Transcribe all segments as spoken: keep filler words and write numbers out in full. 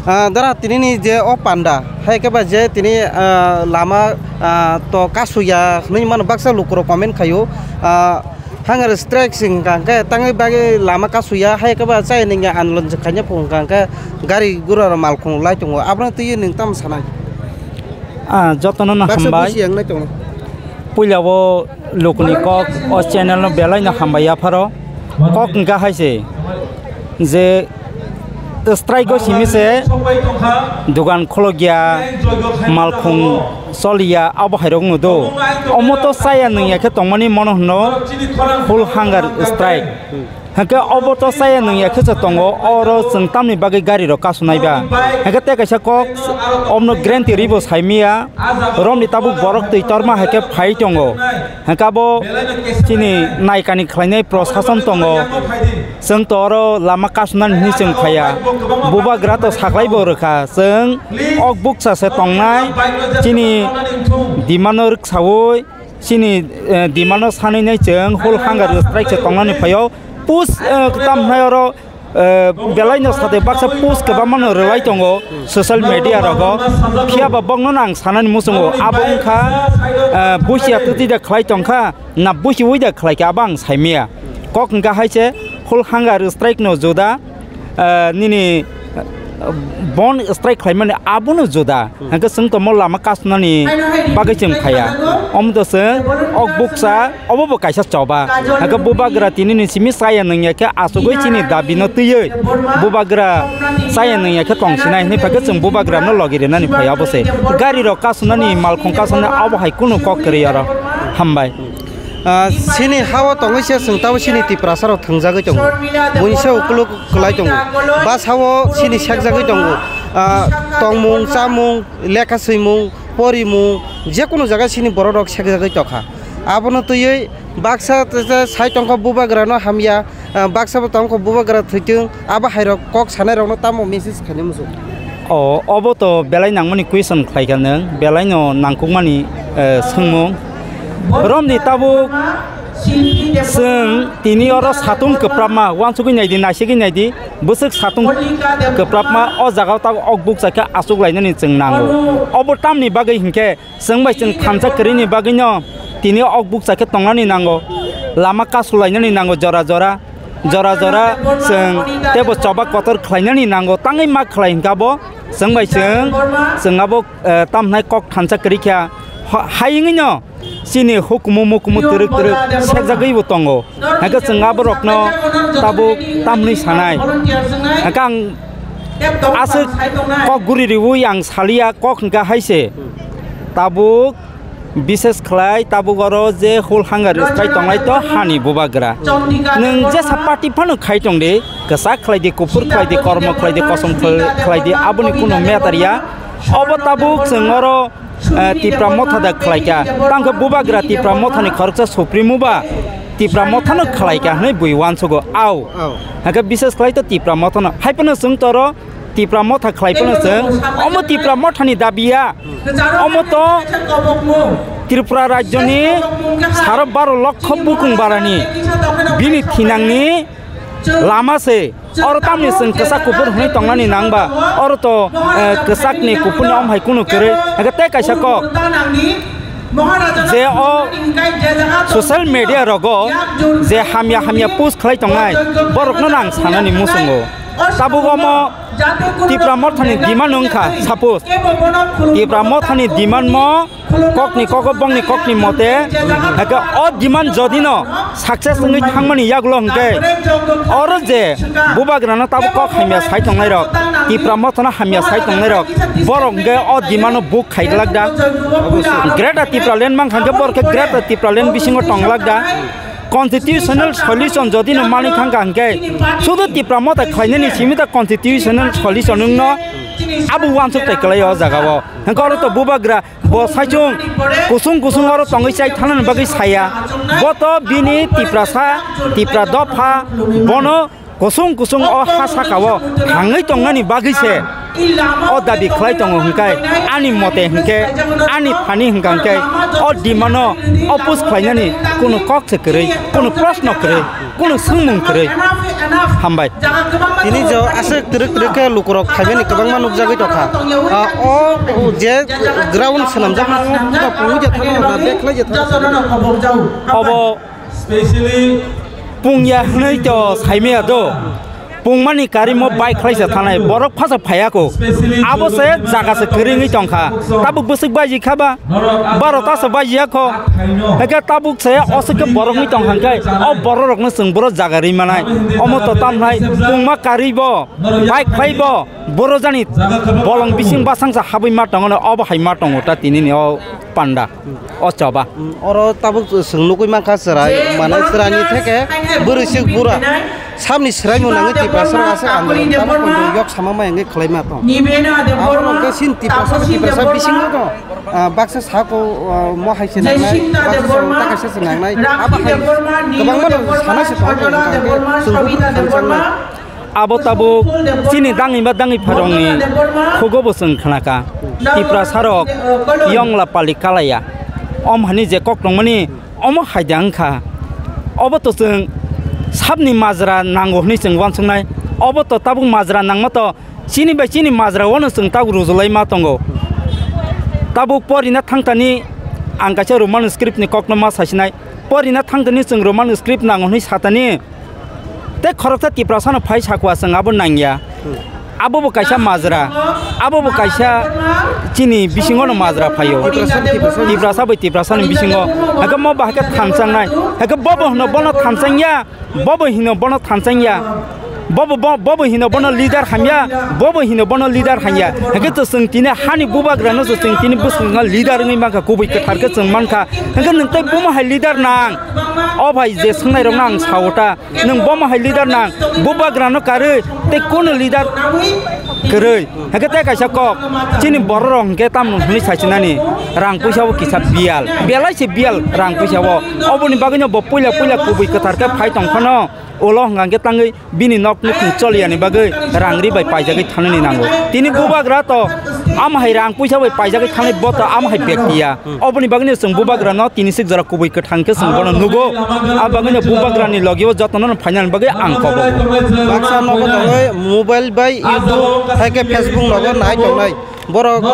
Ah, dara tinini je o panda, hai khe ba je tini, ah, lama, ah, to kasuya hwnwi mano baksa lukurok comment khaio. Ah, hunger strike se hwnkha hwnkhe tangwi bagwi lama kasuya, hai khe ba chaya nungya andolon se khaina phuru hwnkha hwnkhe gari gura rok malkhung lai tongo. Abono twiwi nwng tamo sanai? Ah, jotono no baksa hambai. Busi yang nai tongo. Puila o lukuni kok o channel no belai no hambai yapharo. Kok hwnkha hai se je strike o simi se dogan kholokya, malkhung choliya, abo hai rok no do. Omo to chaya nungya khe tongmani mono hwno full hunger strike. Hwnkhe obo to chaya nungya khe se tongo, oro chwng tamni bagwi gari rok kasunai ba? Hwnkhe tei kaisa kok omno guarantee ribo saimaya, romni tabuk borok twi torma hai khe phai tongo. Hwnkhe abo chini naikani khlainai prosason tongo. Chwng to oro lama kasunani hwnwi chwng phaiya. Bubagra to saklai bo rwkha. Chwng ok bukcha se tongnai. Chini demand no rwksaui, chini, eh, demand no sanwi nai chwng full hunger strike se tongnani phaio. Post, eh, tam hnai oro, eh, belai no sade baksa post kwbangma no rwlai tongo social media rogo. Phiya ba bokno no ang sanani muchungo, abo wngkha, eh, busia twtwi da khlai tongkha, na busiui da khlai kha, abo ang saimaya. Kok hwnkha hai se full hunger strike no juda, eh, nini, eh, bon strike khlaimani abono juda. Hwnkhe chwng tomo lama kasunani bagwi chwng phaiya. Omo to chwng ok bukcha, obo bo kaisa choba. Hwnkhe bubagra tinini simi chaya nungya khe achugwi chini dabi no twiwi bubagra chaya nungya khe tongsinai hwnwi phaikhe chwng bubagra no logi rwnani phaiya obo se. Gari rok kasunani, malkhung kasunani abo hai kunu kok kwrwi oro. Hambai. Ah, chini ha-o tongwi se chwng tabuk chini Tiprasa rok thwngjagwi tongo. Buini se ukuluk kwlai tongo. Bus ha-o chini sekjagwi tongo. Ah, tongmung, chamung, lekha swimung, porimung, jekunu jaga chini borok rok sekjagwi tongkha. Abono twiwi baksa te, te sai tongkha bubagra no hamya, ah, baksa bo tongkha bubagra thwitung, abo hai rok kok sanai rok no tamo message khaina muchung. O, obo to belai nangmani question khlaikha nwng, belai no nangkukmani, eh, swngmung. Romni tabuk chwng tini oro satung kwprapma, uansugwi naidi, naisigwi naidi, bwswk satung kwprapma, o jaga o tabuk ok bukcha khe achuk lainani chwng nango. Obo tamni bagwi hinkhe chwng bai chwng thansa kwrwini bagwino tini ok bukcha khe tongnani nango, lama kasulainani nango jora jora. Jora jora chwng teibo choba kotor khlainani nango, tangwi ma khlai hwnkha bo chwng bai chwng, chwng abo, eh, tamhnai kok thansa kwrwi kha, ha-, hai wngwino chini hukumu mukumu twrwk twrwk sekjagwibo tongo. Hwnkhe chwng aborokno tabuk tamhnwi sanai. Hwnkhe ang aswk kok guri riui ang salia, kok hwnkha hai se. Tabuk Bishes khlai tabuk oro je hul hangar rwsai tongnai to hani bubagra. Nwng jesa party phano khai tong di, kwchak khlai di, kuphur khlai di, kormo khlai di, kosom khlai, khlai di, aboni kuno matter ya. Obo tabuk chwng oro, eh, Tipra motha da khlai kha. Tangkhe bubagra Tipra mothani khoroksa supremo ba Tipra mothano khlai kha hwnwi bui uansugo. Au. Au. Hakhe bishes khlai to Tipra mothano. Hai phano chwng toro Tipra motha khlai phano chwng, omo Tipra mothani dabi ya, omo to Tripura rajyoni saro baro lokho bukung barani bini thinangni lama se. Oro tamni chwng kwchak kuphur hwnwi tongnani nang ba, oro to, eh, kwchakni kuphurni om hai kunu kwrwi, hwnkhe tei kaisa kok. Je o social media rogo je hamya hamya post khlai tongnai, borokno no ang sanani muchungo. Tabuk omo Tipra mothani demand wngkha, suppose Tipra mothani demand mo kokni kogo bongni kokni mote, hake o demand jodi no success wngwi thangmani yagulo hwnkhe oro je bubagrano tabuk kok hamya sai tongnai rok, Tipra mothano hamya sai tongnai rok, borok hwnkhe o demand no buk khai glak da. Greater Tipraland mankha hwnkhe borok khe Greater Tipraland bisingo tong glak da. Constitutional solution jodi no manwi thangkha hwnkhe sudu Tipra motha khlainani simi ta constitutional solution wngno abo uansuk tai kwlai o jaga o. Hwnkhe oro to bubagra bo saichung kusung kusung oro tongwi chai thanani bagwi saya. Bo to bini Tiprasa, Tipra dopha bono kusung kusung o ha saka o thangwi tongnani bagwi se o dabi khlai tongo hwnkhe ani mote hwnkhe ani thani hwnkha hwnkhe o demand no oppose khlainani kunu kok se kwrwi, kunu proshno kwrwi, kunu swngmung kwrwi. Hambai. Tini jo aswk twrwk twrwk khe lukurok phaimani kwbangma nukjagwi tongkha. Ah, o je ground swnamjak, o puno pungwi je thangna na bekhlai je thangna. Obo pungya hwnwi to saimaya do. Pungmani karimo bike khlaisa thanai, borok phasa phaiya ko. Abo se jaga se kwrwngwi tongkha. Tabuk bwswk baji kha ba? Barota se baji ya kho. Hake tabuk se oswk khe borok ni tongkha khe, o borok rokno chwng boro jaga ri manai. Omo to tam hai pungma kari bo, bike khlai bo, boro jani bolong bising basang sa habwi ma tongo, obo hai ma tongo ta tini ni o panda, o choba. Oro tabuk chwng nugwi mankha chwrai, manai chwraini theke bwrwi sik bura. Samni swraimung nangwi Tiprasa rok aswk andolon tamo kondo yok sama maya wngwi khwlaima tong. Abo rok khe sin Tiprasa, Tiprasa bisingo no, ah, baksa sako, ah, mo hai se nangnai, baksa sako ta kaisa se nangnai. Abo hai kwbangma no sana se tongo, hwnkhe chwng bo thansangnai. Abo tabuk chini dangwi ma dangwi pharokni khugo bo chwng khnakha. Tiprasa rok yongla pali kalaya. Om hani je kok tongmani omo hai de wngkha. Obo to chwng sabni majra nango hwnwi chwng uansuknai. Obo to tabuk majra nangma to chini bai chini majra wano chwng tabuk rujulai ma tongo. Tabuk porina thangtani ang kaisa Roman script ni kokno ma sasinai. Porina thangtani chwng Roman script nango hwnwi satani. Tei khoroksa Tiprasano phai sakwa chwng abo nangya. Abo bo kaisa majra, abo bo kaisa chini bisingo no majra phaio. Tiprasa, Tiprasa. Tiprasa bai Tiprasani bisingo. Hake mo bahai khe thansangnai. Hake bobo hino bono thansangya, bobo hino bono thansangya. Bobo, bo-, bobo hino bono leader hamya, bobo hino bono leader hamya. Hake to chwng tini hani bubagrano se chwng tini bwskango leader wngwi mankha, kubui kwthar khe chwng mankha. Hake nwng tei bomo hai leader nang? O bhai je swngnairokno ang sao ta. Nwng bomo hai leader nang, bubagrano karwi tei kuno leader kwrwi. Hake tei kaisa kok, chini bororok hwnkhe tamno hwnwi saisinani, rang puisa bo kisa biyal, belai se biyal rang puisa bo. Oboni bagwino bo puila puila kubui kwthar khe phai tong phano, ulo hwnkha hwnkhe tangwi bini nok nukhung choliyani bagwi rang ri bai paijagwi thanani nango. Tini bubagra to ama hai rang puisa bai paijagwi thanai bo to ama hai bekti ya. Oboni bagwino chwng bubagrano tini sik jora kubui kwthang khe chwng bono nugo. A bagwino bubagrani logio jotono phainani bagwi ang kobo. Baksa nogo tongwi mobile bai YouTube hai khe Facebook nogo nai tongnai. Borok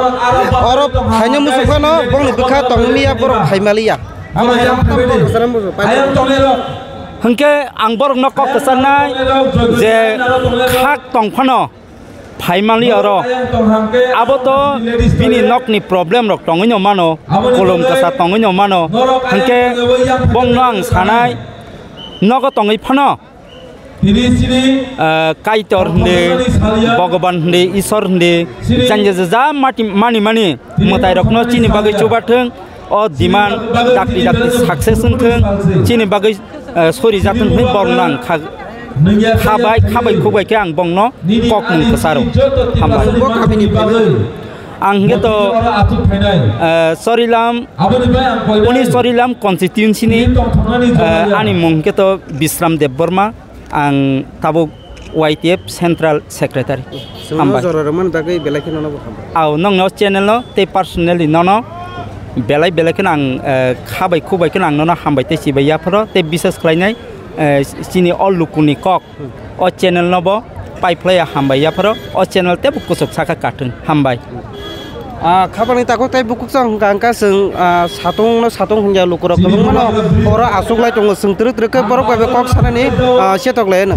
oro phaino muchung phano bongni bwkha tongwi ya borok phaimaliya. Hwnkhe ang borokno kok kwcharnai je khak tong phano phaimali oro. Abo to bini nokni problem rok tongwi no mano, kolom kwsa tongwi no mano. Hwnkhe bongno ang sanai, nogo tongwi phano, ah, Kaitor hindi, Bhogoban hindi, Isor hindi, janja jaja mati, mani mani mwtai rokno chini bagwi chubathwng. O demand dakti dakti success wngthwng, chini bagwi, eh, sori jathwng hwnwi borokno ang kha-, khabai, khabai khukbai khe ang bongno kokmung kwcharo. Hambai. Bo kamini phaimani? Ang hwnkhe to, eh, Sorilam, uni Sorilam constituency ni, eh, ani mung hwnkhe to Bisram Debbarma. Ang tabuk Y T F Central Secretary. Chwngno hambai. Jora rwmani bagwi belai kheno nobo hambai. Aw, nongno channel no tei personally nono belai belai kheno ang, eh, khabai khubai kheno ang nono hambai tei chibai yapharo tei bisas khlainai, eh, chini o lukuni kok. Hmm. O channel no bo pai phlaiya hambai yapharo o channel tebo kuchuk sakha kathwng hambai. Ah, khabangni takhuk tei bukhuk chwng hwnkha hwnkha chwng, ah, satung no satung hwnkha lukurok kwbangma no oro achuk lai tongo, chwng twrwk twrwk khe borok bai bai kok sanani, ah, chetok lai no.